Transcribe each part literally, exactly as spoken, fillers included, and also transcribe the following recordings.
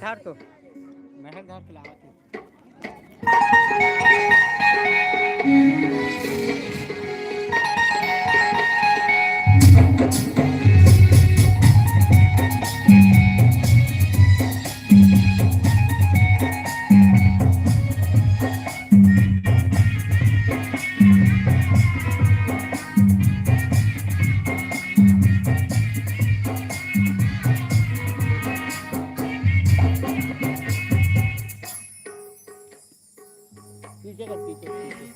धार तो। महर धार के लावत हूँ। पीछे कर, पीछे, पीछे।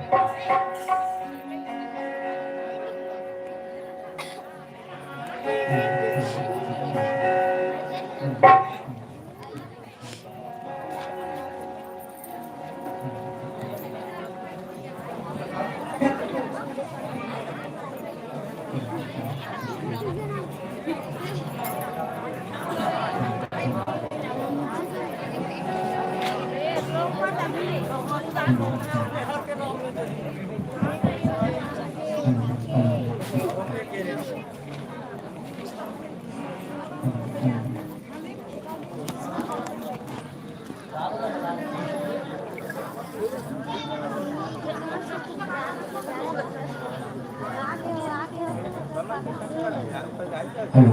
Hello,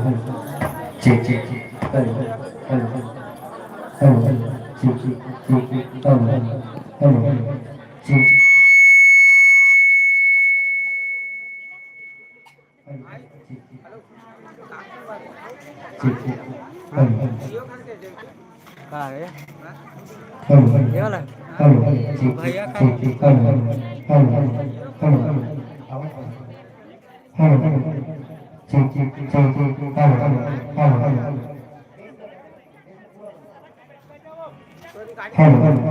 hello. Check, check, check. Hello, hello, hello. Hello, hello. Check, check, check, check. Hello, hello. Hello, hello. Check, check. Hello, check, check. Check, check. Hello, hello. का है? Hello, hello. ये वाला? Hello, hello. Check, check, भैया का? Check, check. Hello, hello. Hello, hello. Hello, hello. Hello, hello. Check, check, check, check. Hello, hello. Hello, hello. Hello, hello.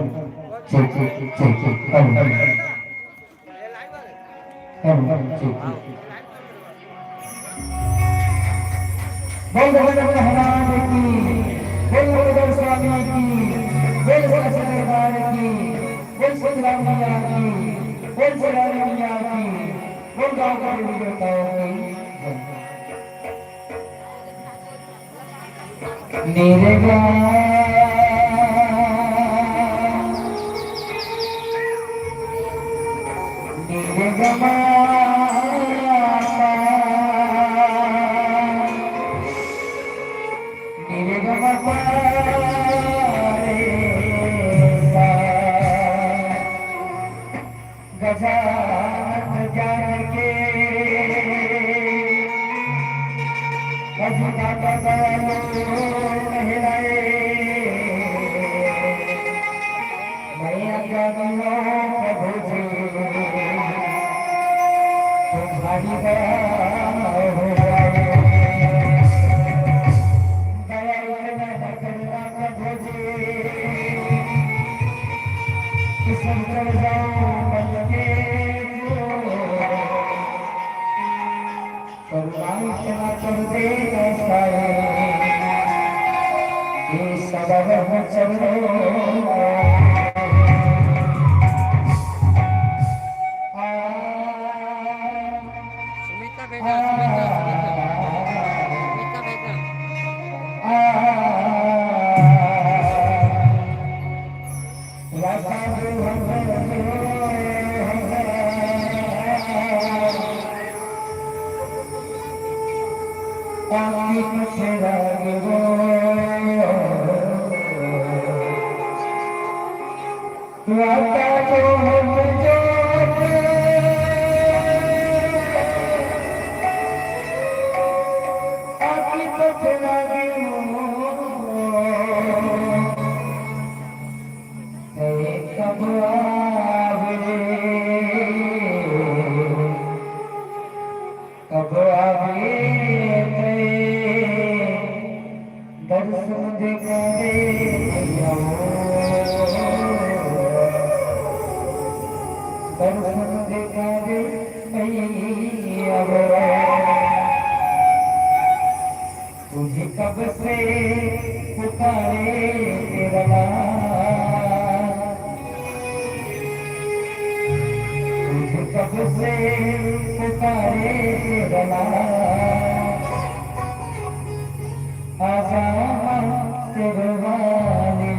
Check, check, check, check. Hello, hello. Hello, hello. Check, check. बोल भोलेनाथ महाराज की, बोल भोलेनाथ स्वामी की, बोल भोले दरबार की, बोल सिद्धराम मैया की, बोल सिद्धराम मैया की, बोल गाँव के देवी देवताओं की जय। निरगा, निरगमा, निरगमा पा रे सा। गजानन ज्ञान के अजूबा दयालु कहलाए। मैं अज्ञानी हूँ प्रभु जी, तुम्हारी दया हो जाए। दया इतना है करुणा प्रभु जी, कि सब कर जाओ मन के जो। करुणा इतना कर दे ऐसा, ये सब हम चलो। सुमिता भेजा, सुमिता, सुमिता। सुमिता भेजा। कब आवे, कब आवे तेरे दर्शन दिखा दे भैया, दर्शन दिखा दे भैया। तुझे कब से पुकारे तेरा नाम, तुझे कब से पुकारे तेरा नाम। आजा माँ शेरवाली।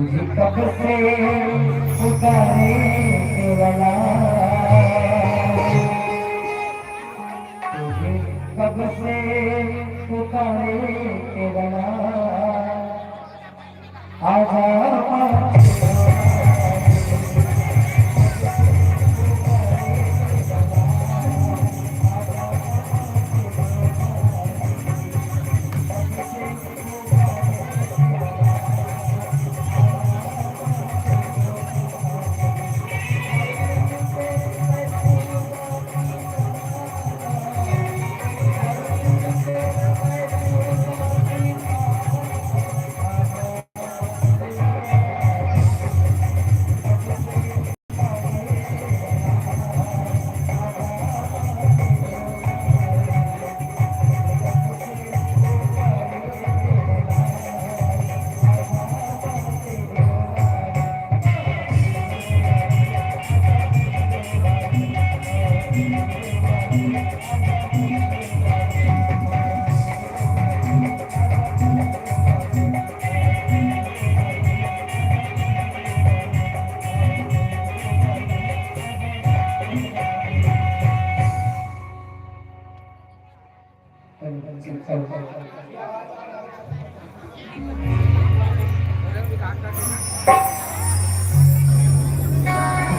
तुझे कब से पुकारे तेरा नाम, तुझे कब से पुकारे तेरा नाम। आजा।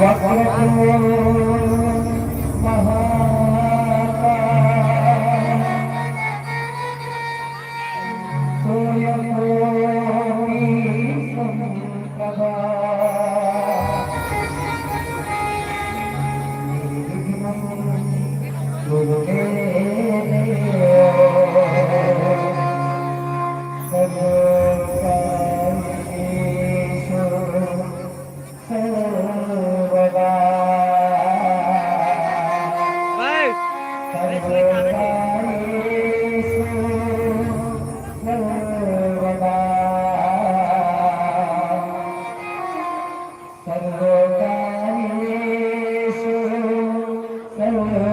वक्रतुंड महाकाय सूर्यकोटि समप्रभा। निर्विघ्नं कुरु मे देव सर्वकार्येषु सर्वदा। सर्वकार्येषु सर्वदा। सर्वकार्येषु सर्वदा।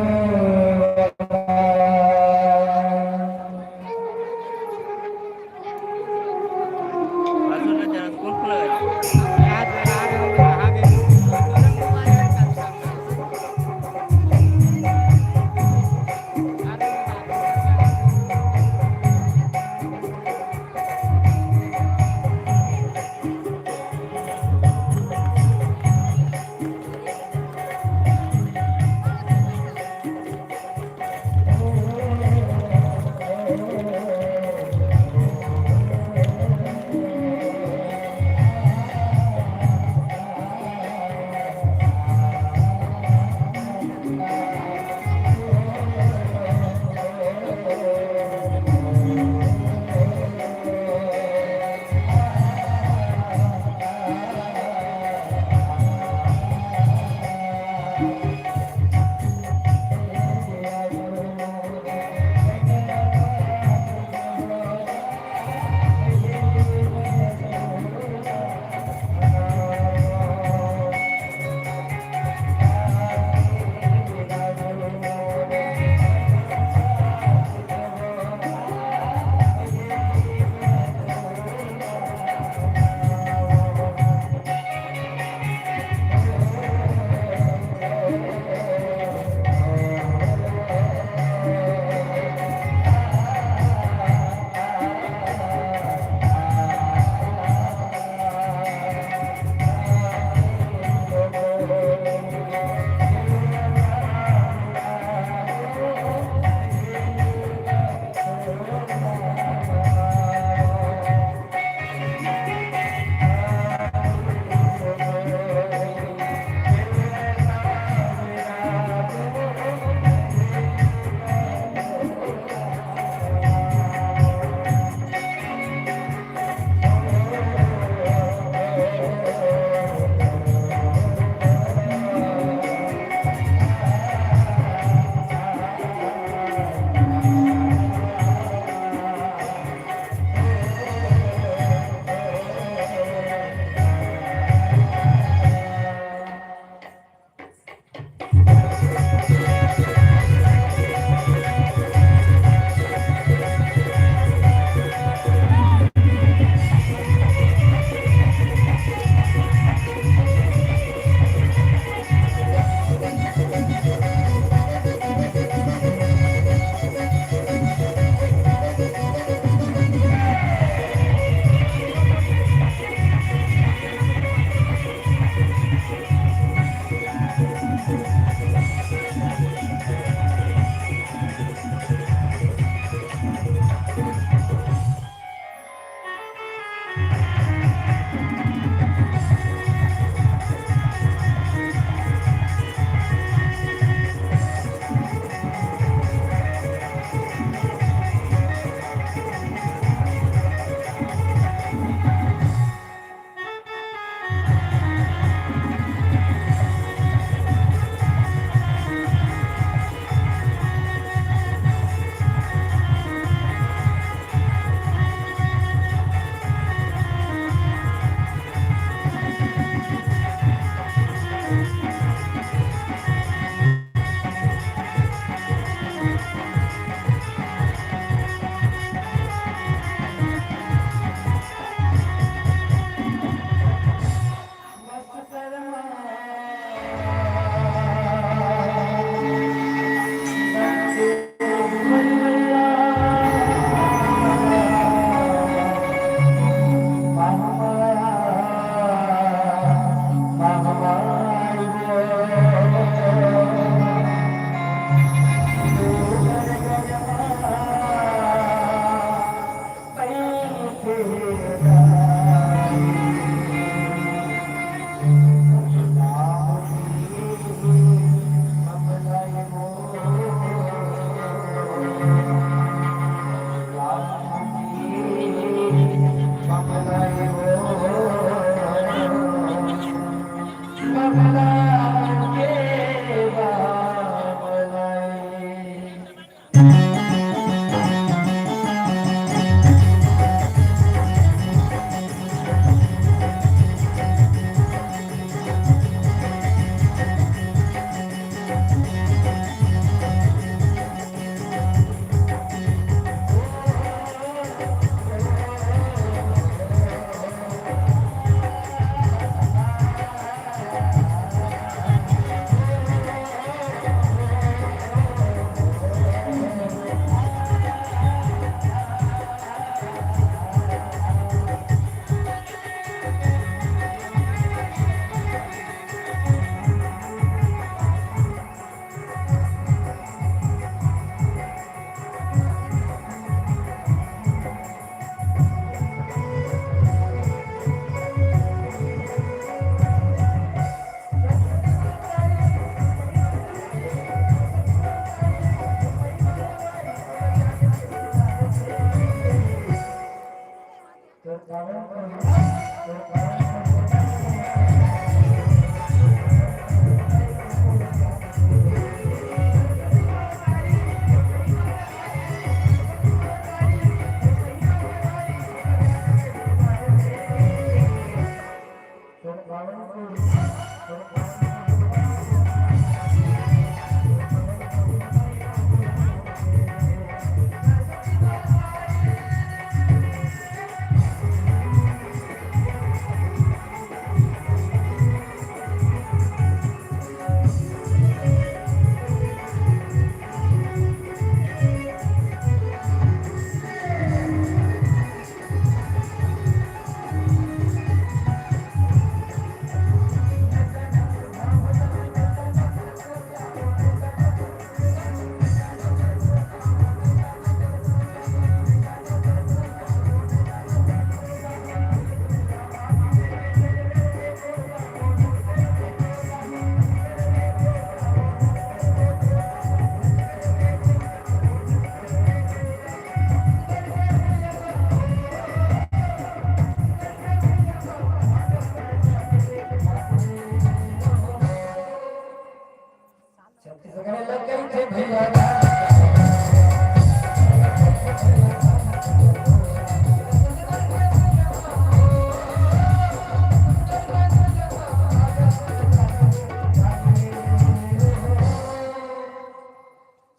छत्तीसगढ़ लग गई थे भैया।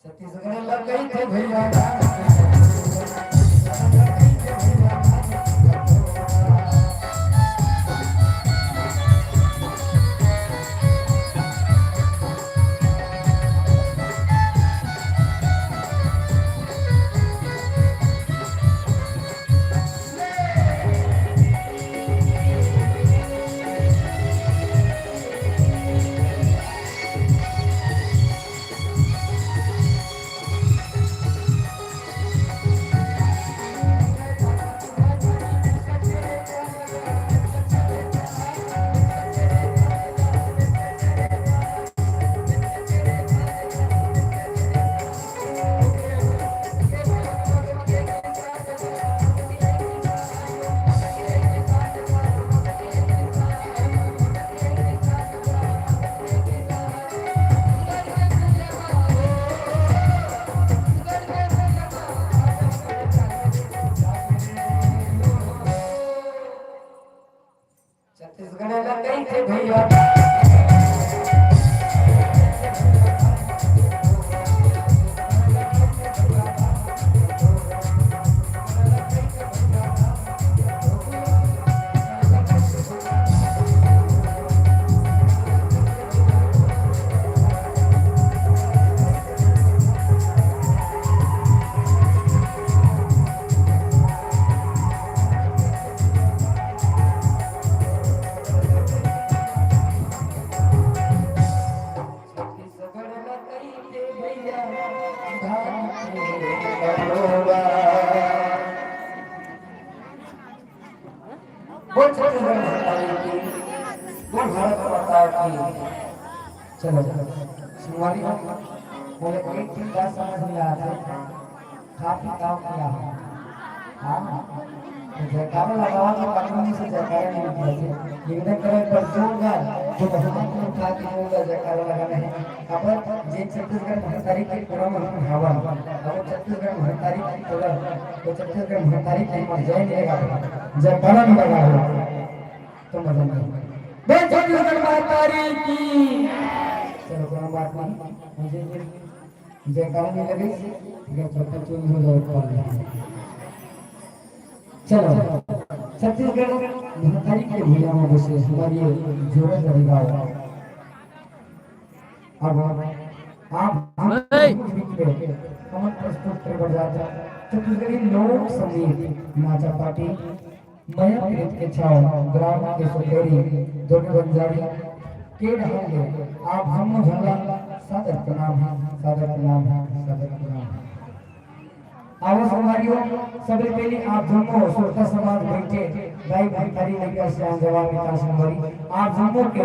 छत्तीसगढ़ लग गई थे भैया। छत्तीसगढ़ लग गई थे भैया। बोल छत्तीसगढ़ महाकाली की, बोल भारत माता की। चलो, संगवारी हो, बोले एक चीज बात समझ में आथे, खा पी ताव किया हो। हाँ, तो जयकारा लगावा तो कानूनी से जयकारा नहीं होती है। निवेदन करें पर जोरदार, जो बहुत उठा के जोरदार जयकारा लगाना है। अब जे छत्तीसगढ़ महतारी के पूरा में हम हवन, अब छत्तीसगढ़ महतारी के पूरा, तो छत्तीसगढ़ महतारी के हम जय नहीं लगा, जयकारा नहीं लगा हो, तो मजा नहीं। बोल छत्तीसगढ़ महतारी की। चलो, कोई बात नहीं, मुझे जयकारा नहीं लगे, ठीक है, चलो, चुप हो जाओ, ऊपर। चलो, छत्तीसगढ़ महतारी के भुइयां में बसे हमारी ये जोरत रही बात। अब आप हम नहीं। बीच में हमन प्रस्तुत करे बर जात हन छत्तीसगढ़ी लोक संगीत नाचा पार्टी मया प्रीत के छाव ग्राम के सुंदरी दोनों बंजारी के ढंग ले आप जम्मो झन ला सादर प्रणाम है, सादर प्रणाम है, सादर प्रणाम है। आवो संगवारी हो, सबले पहले आप जम्मो सुरता समाज बैठे, दाई भंडारी लइका सियान जवान विकास संगवारी, आप जम्मो के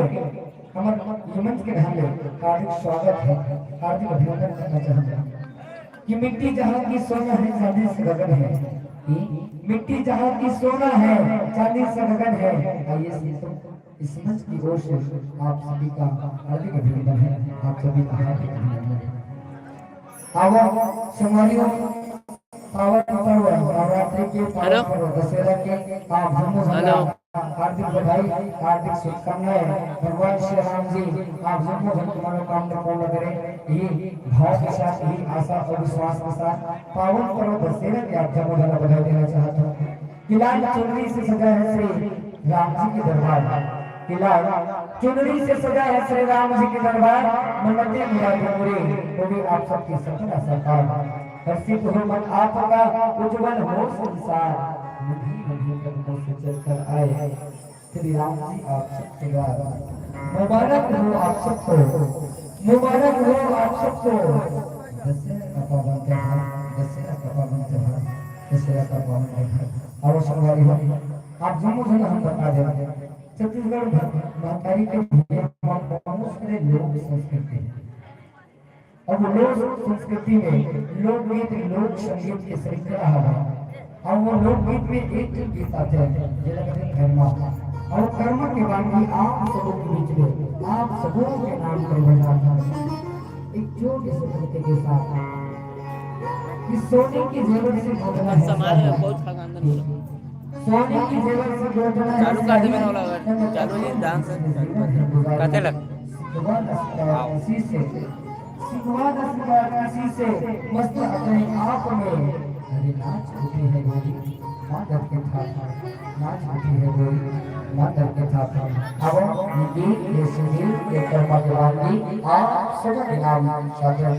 हमर ये मंच के ढंग ले हार्दिक स्वागत है, हार्दिक अभिनंदन करना चाहूंगा कि मिट्टी जहां की सोना है, चांदी से गगन है। कि मिट्टी जहाँ की सोना है, चांदी से गगन है। आइए संतों, इस मंच की ओर से आप सभी का हार्दिक अभिनंदन है, आप सभी का हार्दिक अभिनंदन है। आवो संगवारी हो, पावन पर्व नवरात्रि के पावन हेलो। पर्व दशहरा के आप जम्मो झन ला हेलो। हार्दिक बधाई, हार्दिक शुभकामनाएं। भगवान श्री राम जी आप जम्मो झन के मनोकामना पूर्ण करें। यही भाव के साथ, यही आशा और विश्वास के साथ पावन पर्व दशहरा के आप जम्मो झन ला बधाई देना चाहत हूँ। कि लाल चुनरी से सजा है श्री राम जी के दरबार, कि लाल चुनरी से सजा है श्री राम जी के दरबार, मन्नतें मुरादें पूरी, होवे आप सबके सपना साकार। हर्षित हो मन आपका, उज्जवल हो संसार, निधि निधि कदमों से चलकर आए श्री राम जी आप सबके द्वार। मुबारक हो आप सबको, मुबारक हो आप सबको। दशहरा का पावन त्योहार, दशहरा का पावन त्योहार, दशहरा का पावन त्योहार। आवो संगवारी हो, आप जम्मो झन हम बता दें, छत्तीसगढ़ भा-, महतारी के भूमि में बहुत सारे लोक संस्कृति है। अब लोक संस्कृति में लोकगीत, लोक संगीत के श्रृंखला हवय। अब वो लोकगीत में एक ठो गीत आथे, जेला कथे कर्मा। और कर्मा के बानी आप सबों के बीच में, आप सबों के नाम पर बजाता हूँ। एक छोटे से तरीके के साथ कि सोने की जेवर से गोदना है संभाल ले, प्यार। बहुत खा अंदर में। सोने की जेवर से गोदना है चालू कर दे प्यार। मैंने वाला, अगर चालू नहीं, ध्यान से कते लग? सिकवा न सिकवा किसी से, सिकवा न सिकवा किसी से, मस्त अपने आप में। अरे नाच उठी है गोरी, ना डर के था, नाच उठी है गोरी, ना डर के था। अब ये गीत, ये संगीत, ये कर्मा के बानी आप सबों के नाम सादर।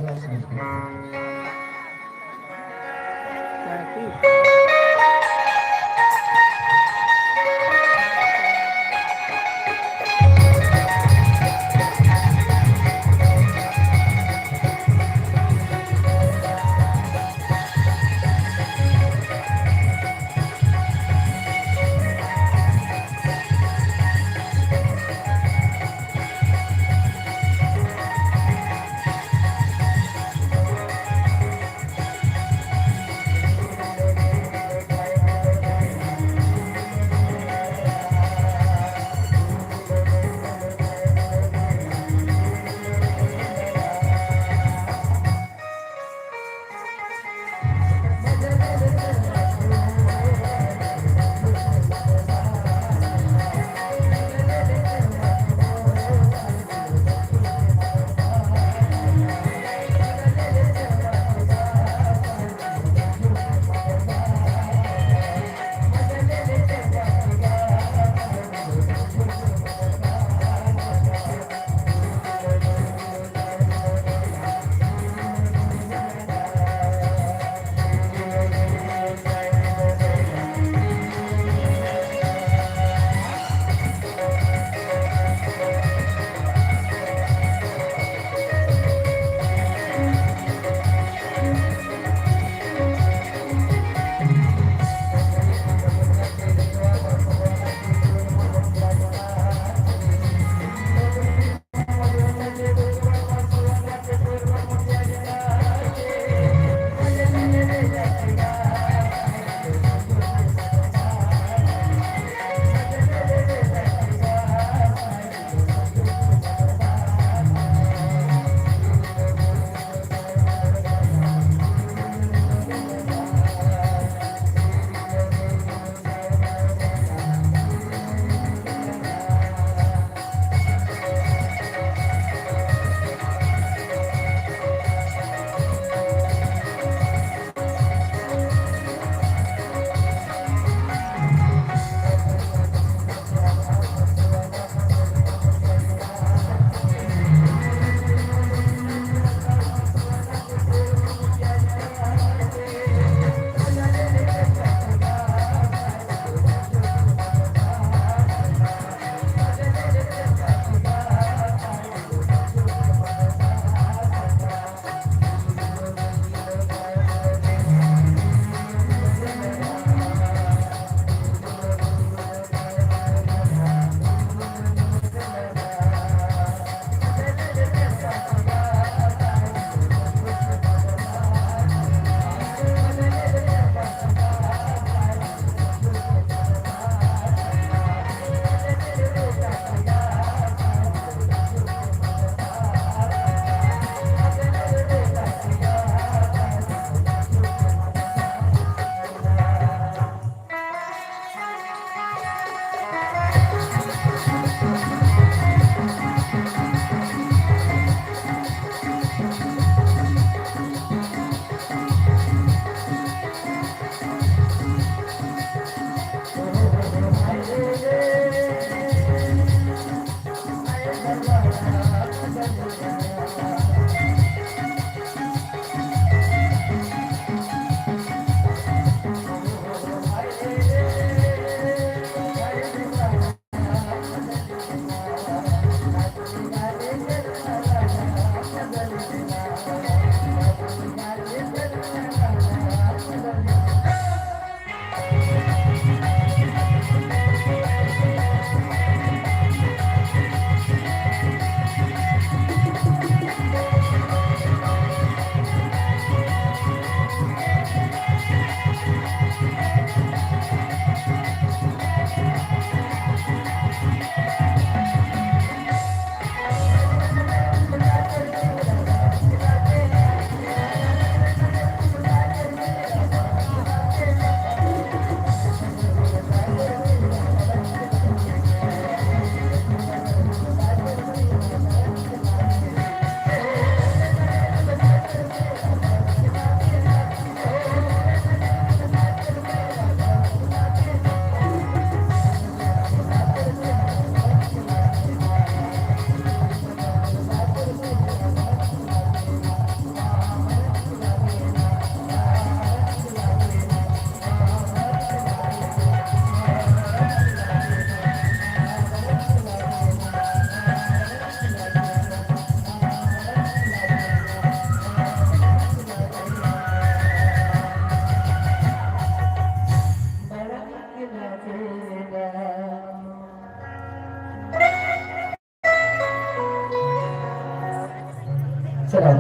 चलो,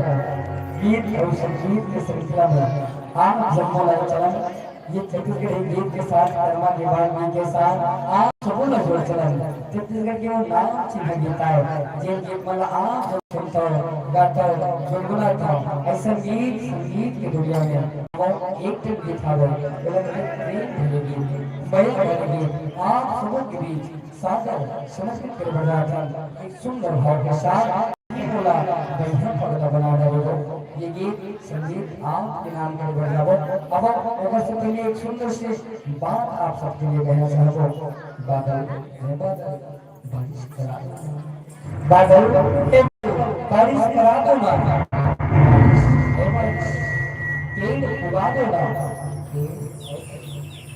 गीत अउ संगीत के सिलसिला में आप सबो ला चलन, ये छत्तीसगढ़ी गीत के साथ, कर्मा के बाल गीत के साथ आप सबो ला जोड़ चलन। छत्तीसगढ़ के वो नाम चिन्ह गीत आय, जेन गीत मन ला आप सब सुनथव, गाथव, गुनगुनाथव। अइसन गीत संगीत के दुनिया में वो एक ठन गीत हावय, ओला कथे प्रेम भरे गीत, मया भरे गीत। आप सबो के बीच सादर समर्पित करे बर जाथन, एक सुंदर भाव के साथ। ये मोला बढ़िया पगला बना डारे हो। ये गीत संगीत आपके नाम करे बर जावो। अब ओकर से पहले एक सुंदर से बात आप सबके लिए कहना चाहबो। बादल, हे बादल, बारिश करा दो ना। बादल, हे बारिश करा दो ना। हे बारिश, पेड़ उगा दो ना। पेड़,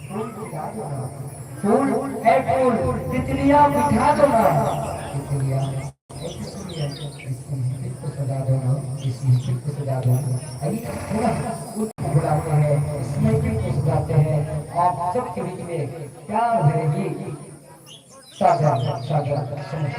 फूल उगा दो ना। फूल, हे फूल, तितलियां बिठा दो ना। तितलियां, हे तितलियां, इस महफिल को सजा दो ना, इस महफिल को सजा दो ना। अभी पूरा उत्सव बुलाते हैं, इस महफिल को सजाते हैं। आप सबके बीच में प्यार भरेगी सागर, सागर, समझ।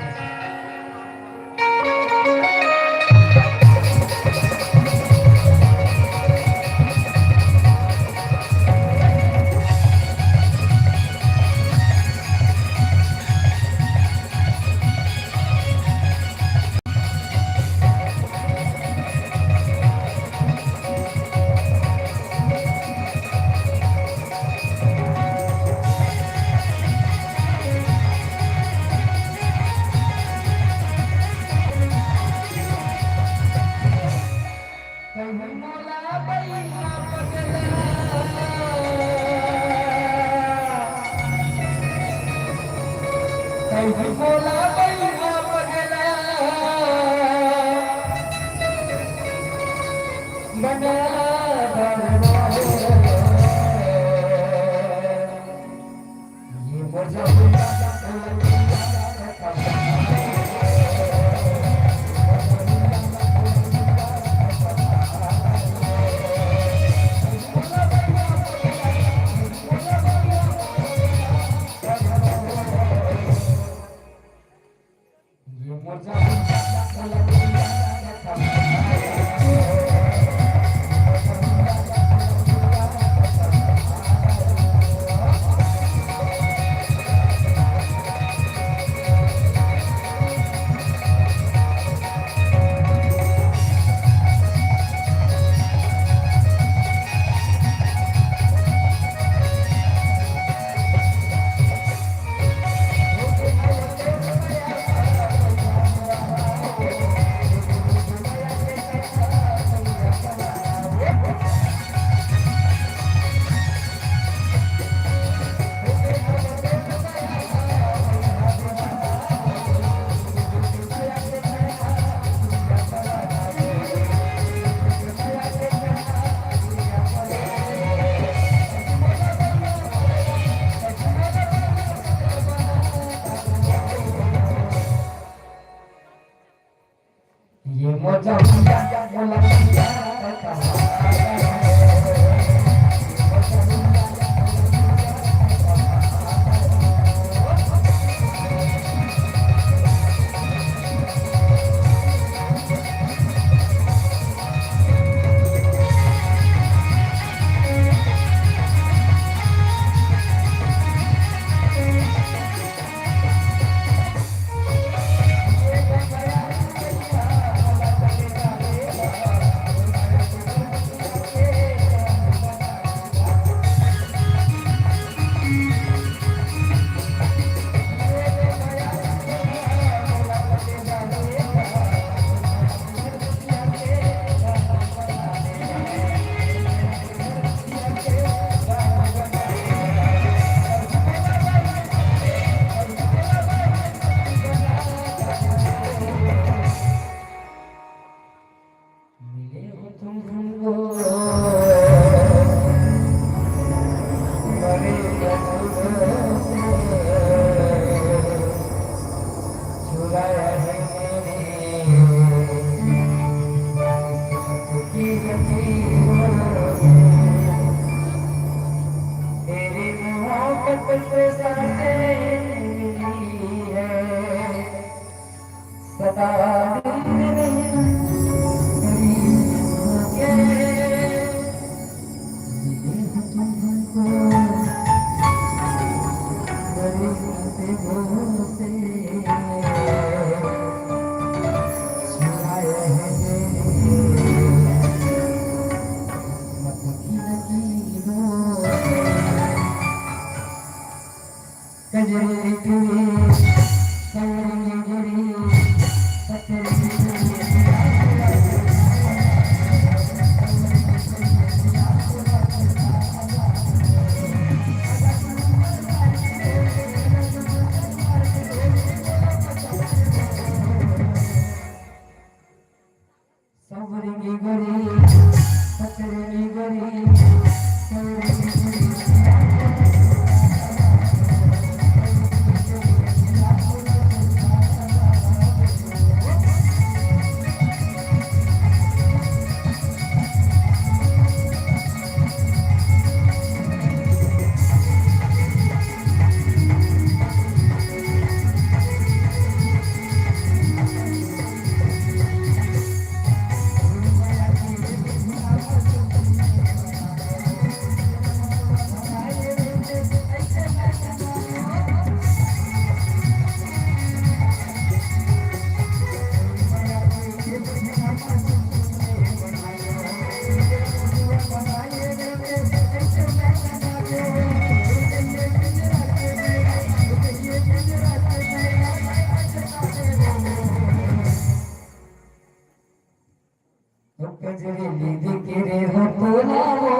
कजरी लीदी के रे हो तोला वो,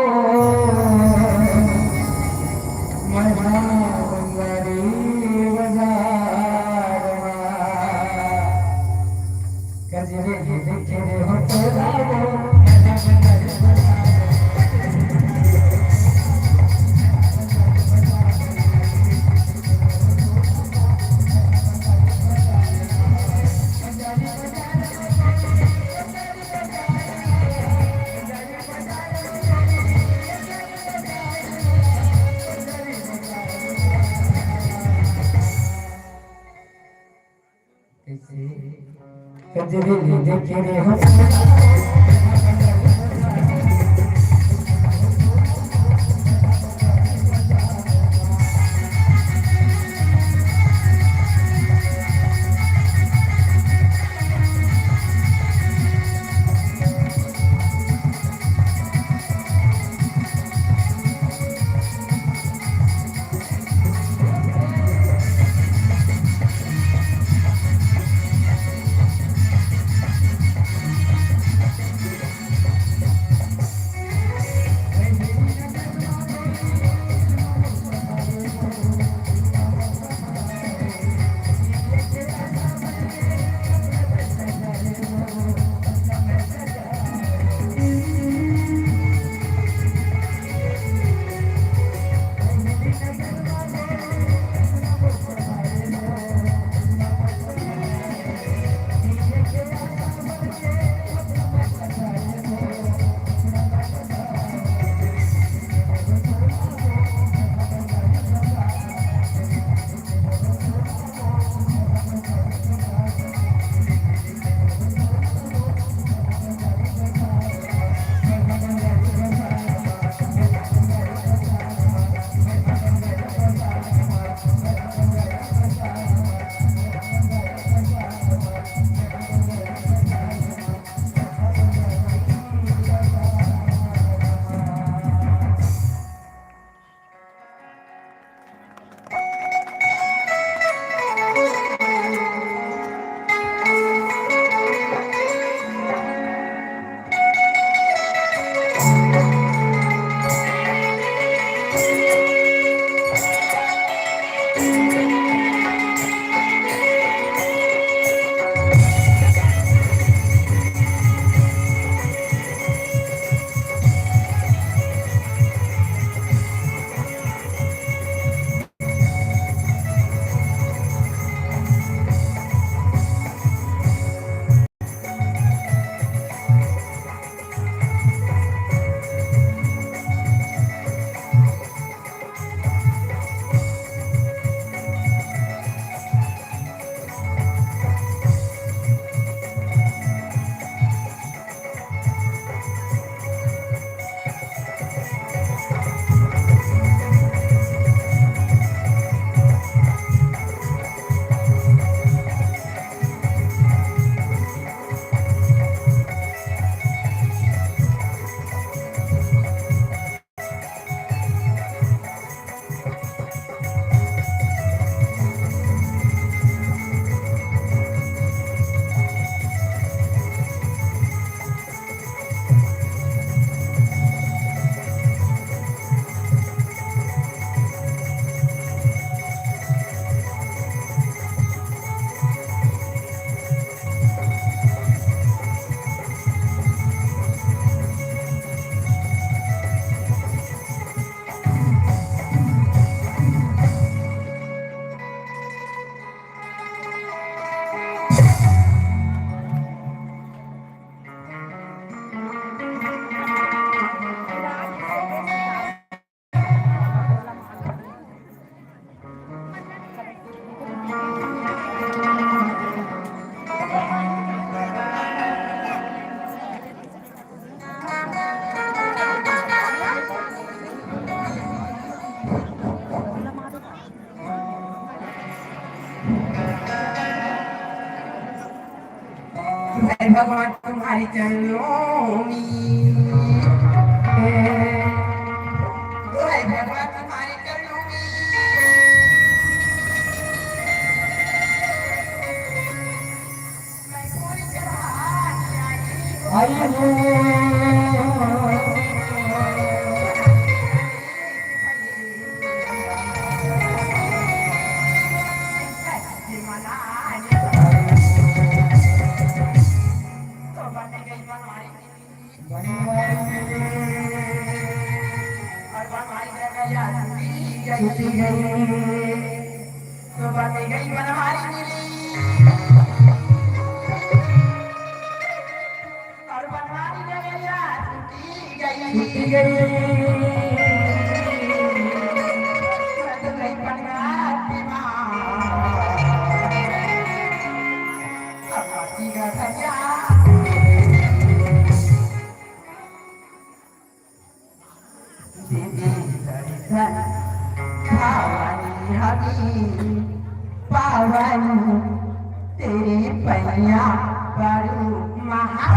मरना बंगारी बाजार मा। कजरी लीदी के रे हो तोला वो, कजरी देखे रे हो। भगवान तुम्हारे चरणों में, दोहाई भगवान तुम्हारे चरणों में। आई हो। तो बन गई बनवारी मिली। और बनवारी डगरिया छूटी गई। छूटी गई। मैं तो गई बनवारी माँ। अब आती डगरिया। दीदी दर्शन भवानी हमी पावन तेरे पैया पड़ू महा।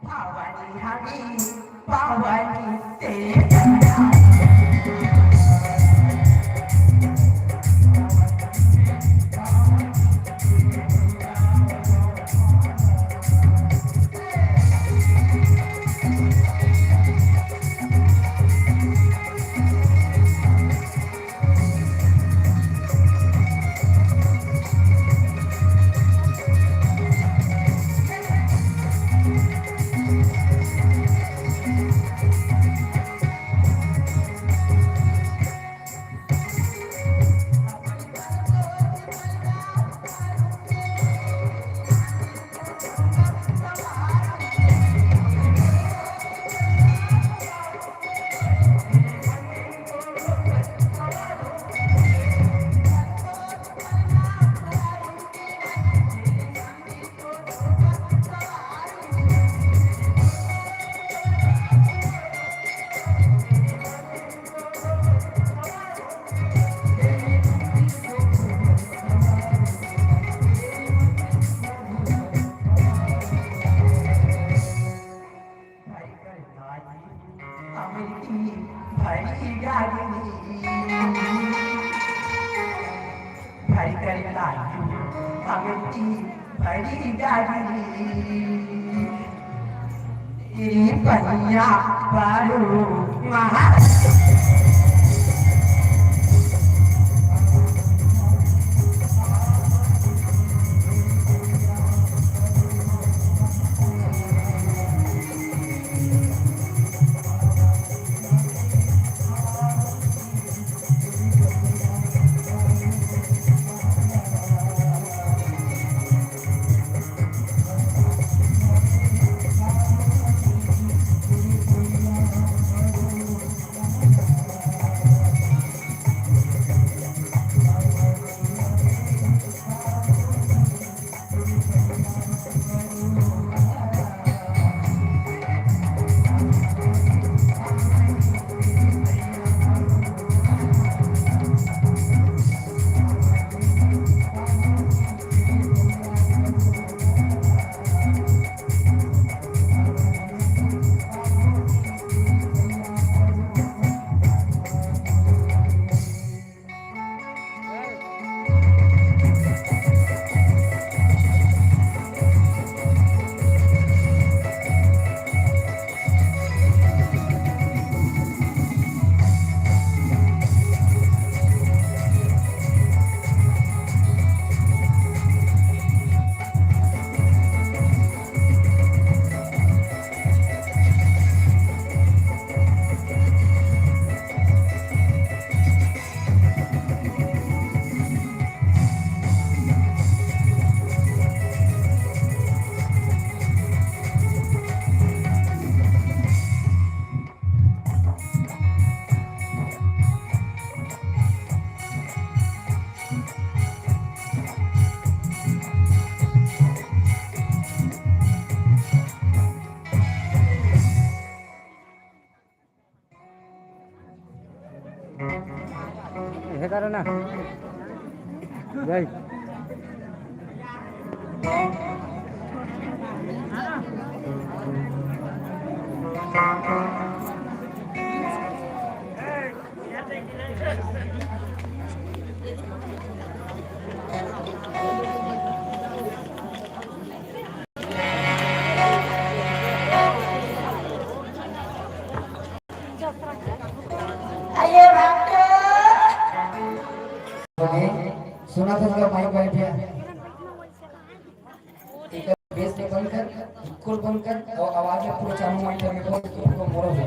भवानी हमी, भवानी तेरे भरी कर ताजी अमृति भरी गागरी। भरी कर ताजी अमृति भरी गागरी। तेरी पैया पड़ू महा। हे करो ना। जय। अरे बाप रे। सुना था जरा माइक वाले भैया। एक बेस में बंद कर, बिल्कुल बंद कर, और आवाज में पूरा चालू माइक करके बोल, तुमको मोरो है।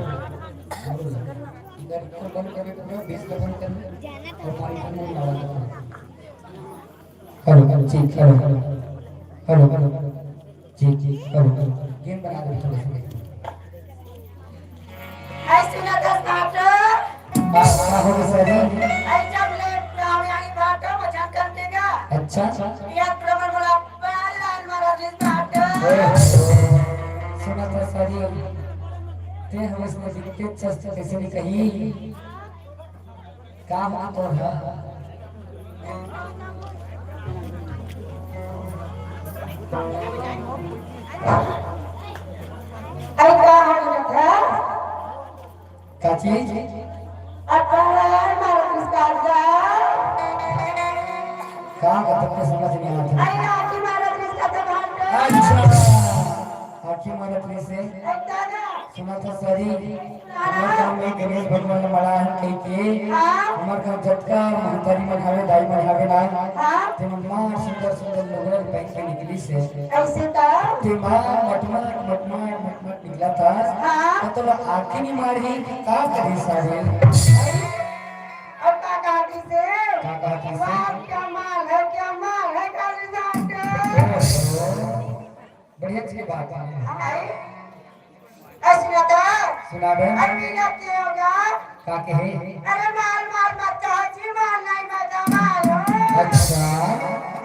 इधर बिल्कुल बंद करके पूरा बेस में बंद कर, और माइक में आवाज। हेलो, हेलो, जी, हेलो, हेलो, हेलो, हेलो, जी, जी, हेलो, हेलो, गेम बना दो थोड़ा सा। ऐ सुना दस भाटो। का, का हो गया सर जी? ऐ जब ले गाँव यानी भाटो, वो झांकन देगा। अच्छा। याद प्रमाण बोला, पहला हमारा रिश्ता भाटो। ओहो। सुना था सर जी, ते हम इसमें दिक्कत चस्त कैसे नहीं कही? का हो तोर ह? अरे का हो रहा था? का चीज? अरे मारा रिश्ता था। का मतलब के समझ नहीं आता। अरे आखी मारा रिश्ता था भांडा। अच्छा, आखी मारा रिश्ता। अरे दादा। सुना था सर जी, हमर गांव में गणेश भगवान ल मड़ा हे कहिके, हाँ। हमर गांव जतका महतारी मन हवे, दाई मन हवे ना, हाँ। ते मन मार सुंदर सुंदर लुगड़ा ल पहिन के निकलिस हे। अइसे त? ते मार मटमट, मटमट, मटमट निकला था। हाँ। त तोला आँखी नहीं मारही, का करही सारे? अउ का कहत हे? का कहत हे? वाह, क्या माल है, क्या माल है, काली जान के। ओहो। बढ़िया अच्छी बात है। हाय। ऐसी ना तो। सुना दे। अरे मीना के होगा? का कहे? अरे माल, माल मत कहो जी, माल नहीं मैं जमाल हूँ। अच्छा।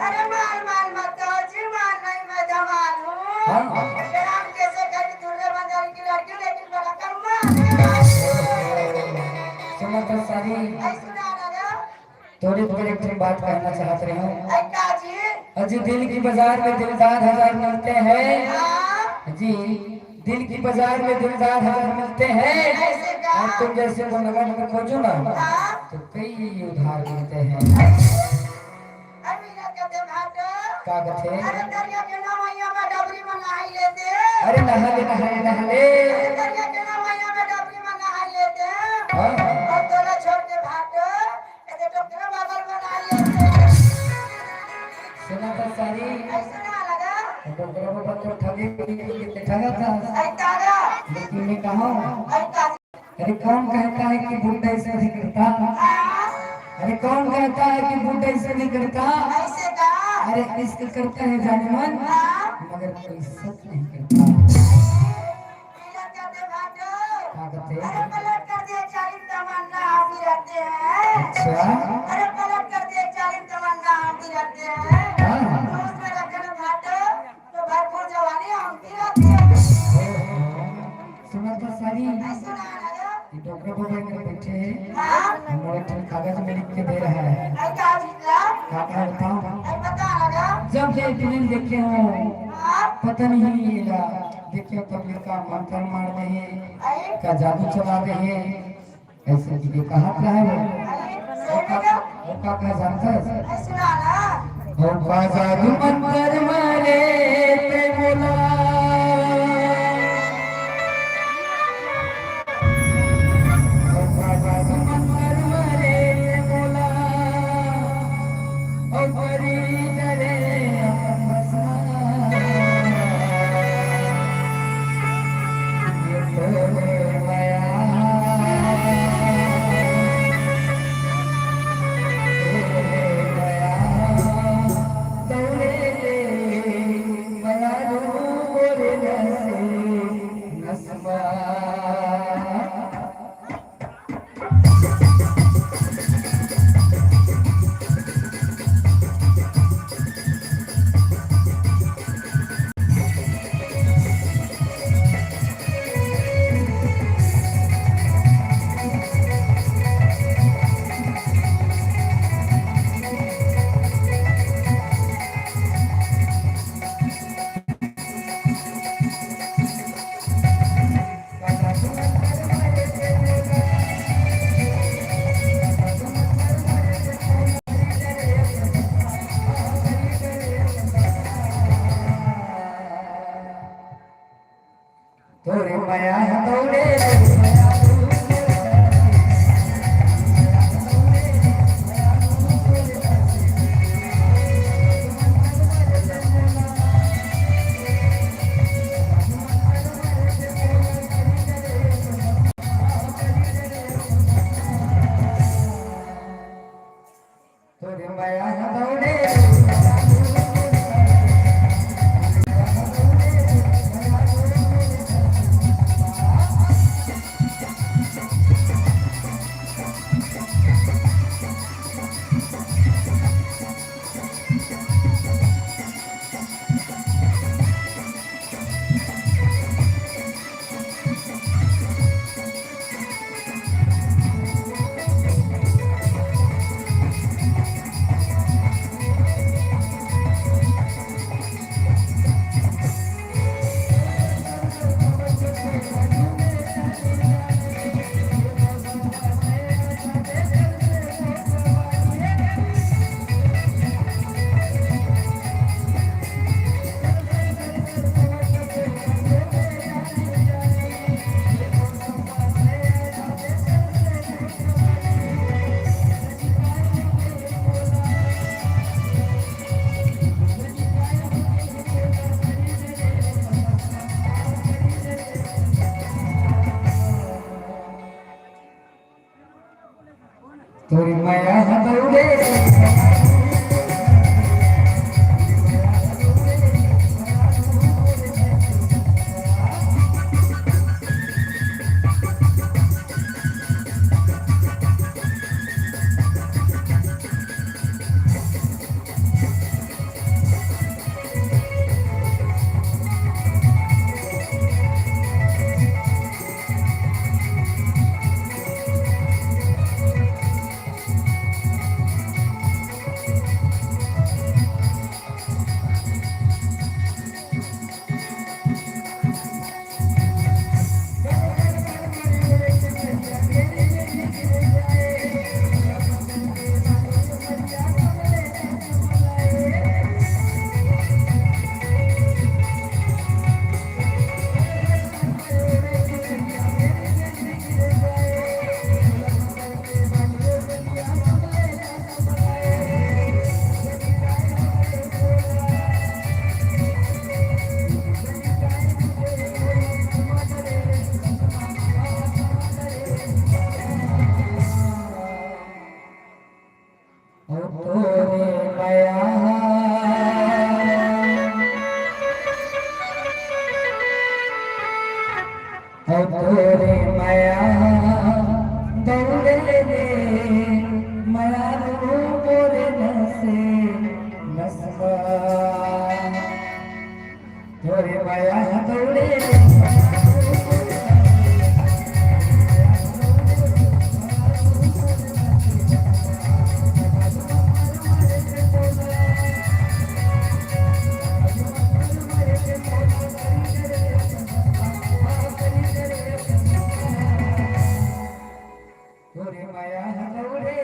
अरे माल, माल मत कहो जी, माल नहीं मैं जमाल हूँ। हाँ। अरे राम कैसे कभी दूल्हे बंगाल की लड़की, लेकिन बड़ा कम माल है। सुना तो सारी। ऐसी ना ना ना। तोरे ऊपर एक ठन बात कहना चाहत रहे हूँ। अरे का जी? अजी, दिल की बाजार में दिलदार हजार मिलते हैं। हाँ। जी, दिल की बाजार में दिलदार हजार मिलते हैं। ऐसे का? और तुम जैसे को नगद में खोजो ना, हाँ। तो कई उधार मिलते हैं। अरे मीरा कथे भाटो। का कथे? अरे दरिया के नवैया में डबरी में नहाई लेते। अरे नहा ले, नहा ले, नहा ले। अरे दरिया के नवैया में डबरी में नहाई लेते। हाँ। और तोला छोड़ के भाटो। सुना था सारी। डोकरा बाबा तो ठगे के ठगा था। लेकिन मैं कहा, अरे कौन कहता है कि बुड्ढा इश्क नहीं करता? अरे कौन कहता है कि बुड्ढा इश्क नहीं करता? अरे इश्क करता है जानेमन, मगर कोई शक नहीं करता। पलट कर दे भाटो। का कहते? अरे पलट कर दे, चालीस तमन्ना हाजिर रहते हैं। अच्छा। अरे पलट कर दे, चालीस तमन्ना हाजिर रहते हैं। हाँ। तो उसमें रखना भाटो, तो भरपूर जवानी हमकी रहती है। सुना तो सारी। ऐसे ना लगा। ये डोकरा बाबा इधर बैठे हैं। हाँ। हम लोग एक ठन कागज में लिख के दे रहा है। ऐ का लिखा? का, का बताऊं? ऐ बता लगा। जब ये फिल्म देखे हो, हाँ। पता नहीं ये ला देखे पब्लिक का मंत्र मार दे हे, अरे। का जादू चला दे हे, ऐसे चीजें कहाँ का है वो? अरे, वो का, वो का, का जानता है? ऐसे ना ना। वो का जादू मंत्र मारे ते बोला। तोरी मया ह दौड़े। अउ तोरे मया, अउ तोरे मया दौड़े रे, मया रो मोरे नसे नसवा। तोरे मया ह दौड़े। तोरे मया ह दौड़े।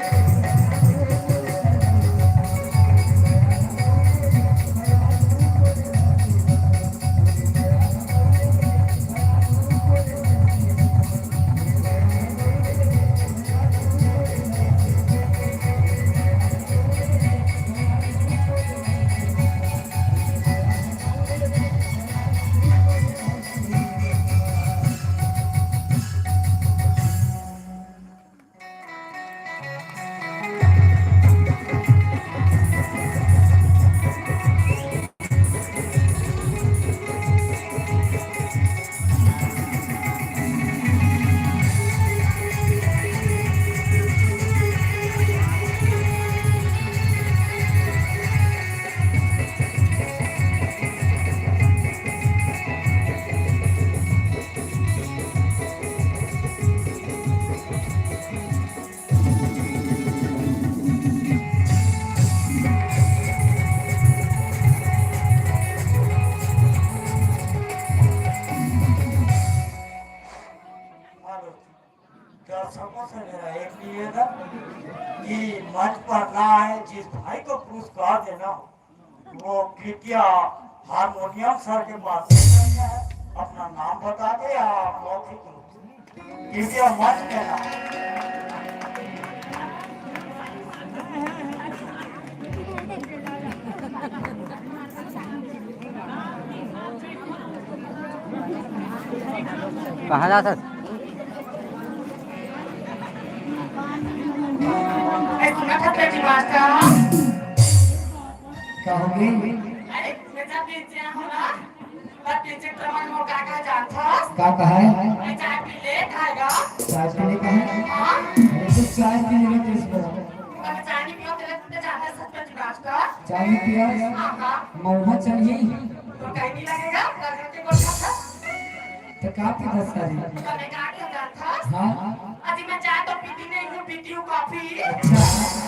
हेलो, दर्शकों से मेरा एक निवेदन कि मंच पर ना आए, जिस भाई को पुरस्कार देना हो, वो कृपया हारमोनियम सर के पास चले जाए। अपना नाम बता दे, आप मौखिक रूप से। कृपया मंच में ना। कहाँ जात हस? ए, सुना था तेरी मास्टर? का हो गे? अरे, बेटा, पीछे आओ ना। बस पीछे क्रमण हो, का, का जानत हस? का कहा है? मैं चाय पी ले, खाएगा? चाय पी ले कहा है? हाँ। अरे, तो चाय पी लेना किसको? अब चाय नहीं पियो, तेरे से ज्यादा सच में मास्टर। चाय नहीं पिया? हाँ, हाँ। महुआ चलिए। तो कहीं नहीं लगेगा, घर के कोठा था। तो का पीता सारी? तो मैं का क्या जानत हस? हाँ। अजी मैं चाय तो पीती नहीं हूँ, पीती हूँ कॉफी। अच्छा।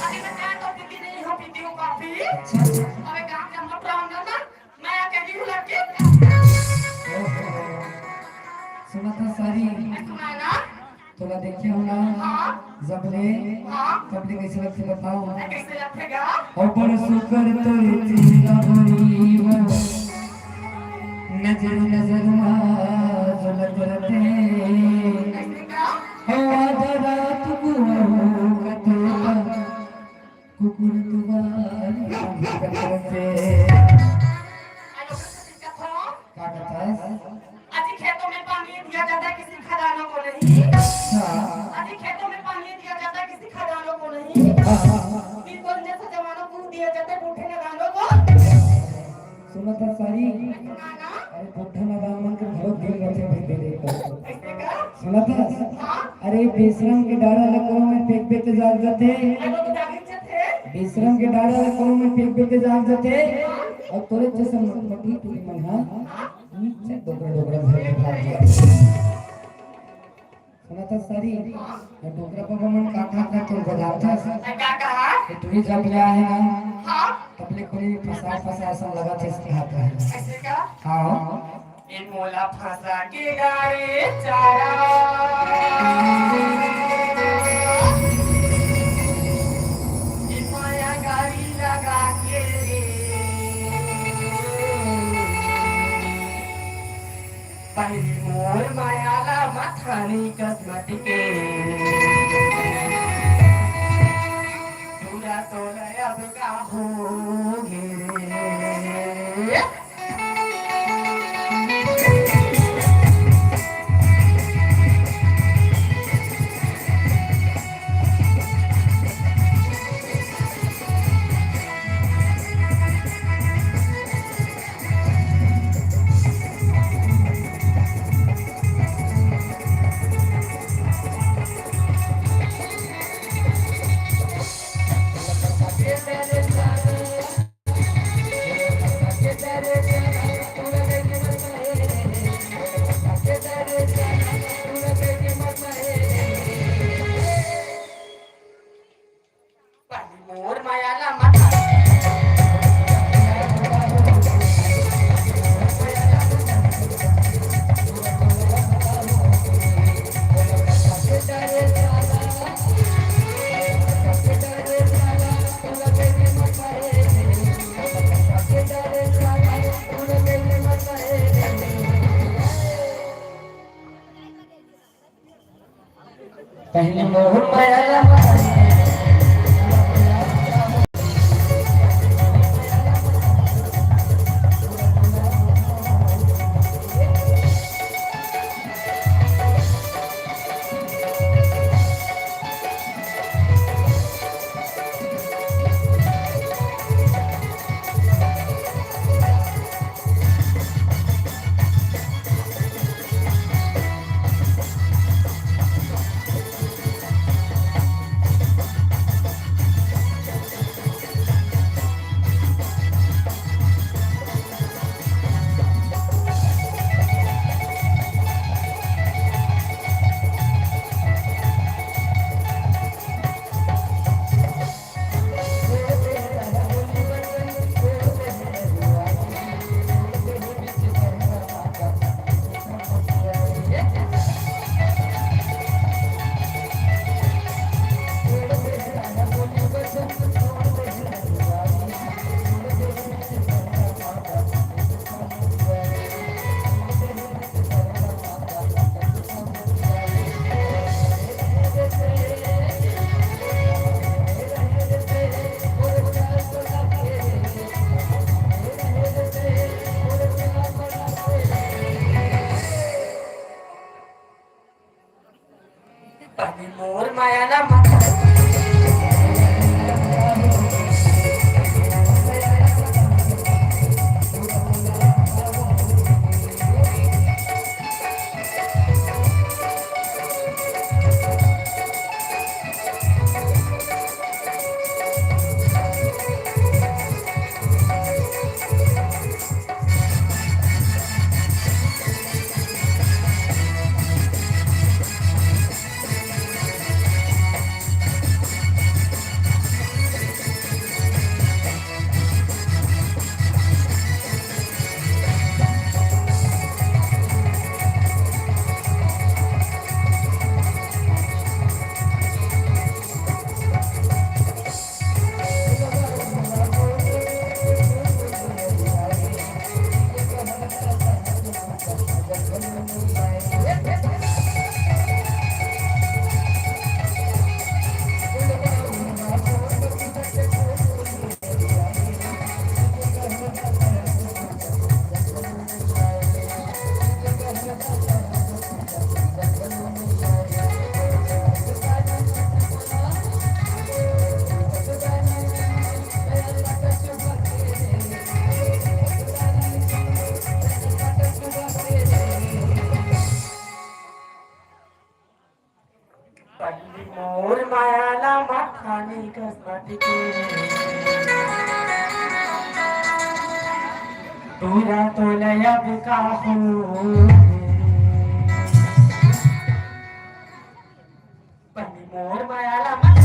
अजी मैं चाय तो पीती नहीं हूँ, पीती हूँ कॉफी। अच्छा। अबे काम का मत रहो ना, मैं अकेली हूँ लड़की। ओहो। सुना था सारी। मैं सुना ना। तोला देखे हो ना? हाँ। जब ले, हाँ। तब ले कैसे लगथे बताओ? कैसे लगथे गा? ओ बड़ सुकर तोरे चेहरा बड़ी हो, नजर नजर मा झलक रथे। कैसे गा? ओ आधा रात को कथे का, कुकुर तुम्हारी करते। हेलो, का कथस? अजी खेतों में पानी दिया जाता है किसी खदानों को नहीं। अच्छा। अजी खेतों में पानी दिया जाता है किसी खदानों को नहीं। हाँ, हाँ, हाँ। बीस जैसे जवानों को दिया जाता है बूढ़े नदानों को। सुना था सारी? सुना ना। अरे बूढ़ा नदान मन के घरो दिल रखे भाई दे दे तो। कैसे का? सुना था? हाँ। अरे बेशरम के डारा ला कोनो में फेंक दे के जाग जाथे। अरे तो जाग जाथे। बेशरम के डारा ला कोनो में फेंक दे के जाग जाथे। हाँ। अउ तोरे जैसन मटमटी टूरी मन हा। हाँ। चल, डोकरा, डोकरा घर में भाग गया। सुना था सारी? ये डोकरा बाबा मन का, का, का तोर बजावत हस? मैं का कहा? ये टूरी जब ले आहे ना, हाँ। तब ले कोई फंसा, फंसा ऐसा लगा था इसके हाथ में। ऐसे का? हाँ। ये मोला फंसा के गाड़ी चारा। ये माया गाड़ी लगा के रे। पहिली मोर माया ला मथानी कस मटके। पूरा तोला अब का होगे रे। पहले मोहन माया पानी मोर माया ला मत। पहली मोर माया ला मखानी कस मटके। पूरा तो लया बुका हो। पहली मोर माया ला मखानी।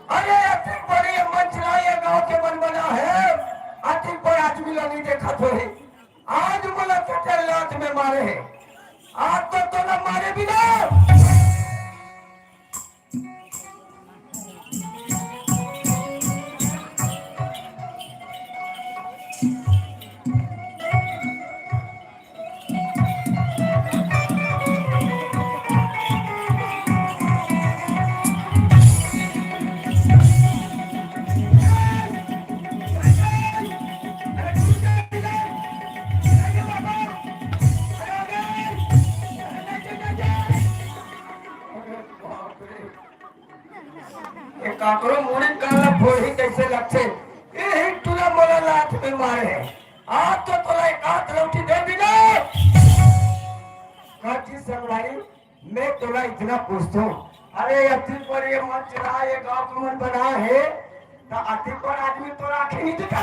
अरे, अतिक बड़े मंच ला ये गांव के मन बना है, अतिक बड़ आदमी ला नहीं देखत होही। आज मोला चटर लात में मारे है, आज तो तोला मारे बिना। ये काकरो मुड़ी काला फोड़ही कैसे लगथे? यही टूरा मोला लात में मारे है। आज तो तोला एक हाथ लौटी दे बिना। काजी संगवारी, मैं तोला इतना पूछता हूँ, अरे अतिक बड़े मंच ला ये गांव के मन बना है, तो अतिक बड़ आदमी तोला आंखें नहीं दिखा?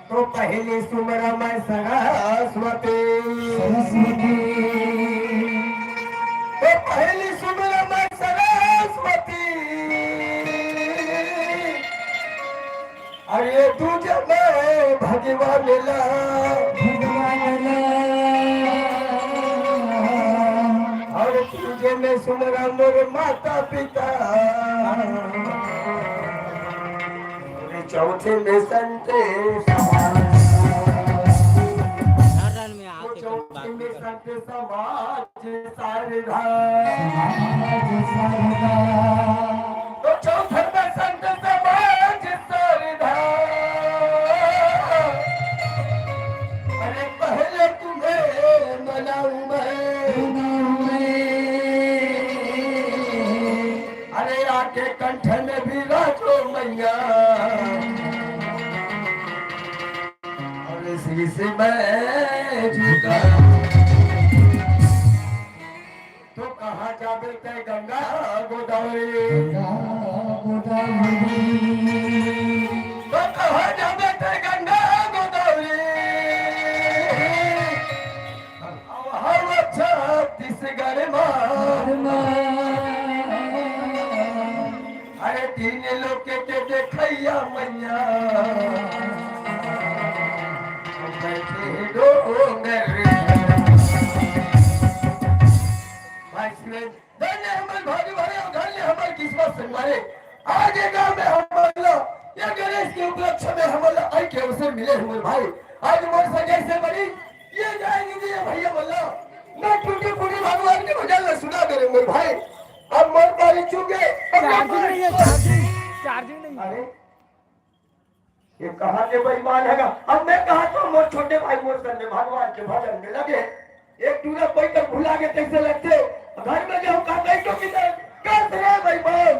तो पहली सुमरा मैं सरस्वती। सरस्वती। तो पहली सुमरा मैं सरस्वती। अरे दूजे में भगवान ला। भगवान ला। और तीजे में सुमरा मोर माता पिता। अरे चौथे में संत समाज। हर रन में आके चौथे में संत समाज। सारधा। तो चौथा में संत समाज सारधा। अरे पहले तुम्हें मनाऊं मैं। मनाऊं मैं। अरे आके कंठ में भी राखो मैया। अरे शीश मैं झुका। तो कहाँ जाबे तै गंगा गोदावरी? गंगा गोदावरी। तो कहाँ जाबे तै गंगा गोदावरी? अब हवा छत्तीसगढ़ मा। अरे तीन लोक के देखैया मैया, बैठे डोंगर। भाई सुरेश, धन्य हमर भाग्य भरे और धन्य हमर किस्मत संगवारी। आज ये गांव में हमला, ये गणेश के उपलक्ष्य में हमला आई के अवसर मिले हुए भाई। आज मोर सगाई से बड़ी ये जाएगी जी, ये भैया बोला, मैं टूटी फूटी भगवान के भजन ला सुना दे रे मोर भाई। अब मोर बारी चुके, अब चार्जिंग नहीं है, चार्जिंग, चार्जिंग नहीं है। अरे, ये कहाँ के बेईमान है गा? अब मैं कहा तो मोर छोटे भाई मोर संग में भगवान के भजन में लगे, एक टूरा कोई तक भुला के कैसे लगते? घर में जो हम कहा गई तो किधर? कैसे रे बेईमान?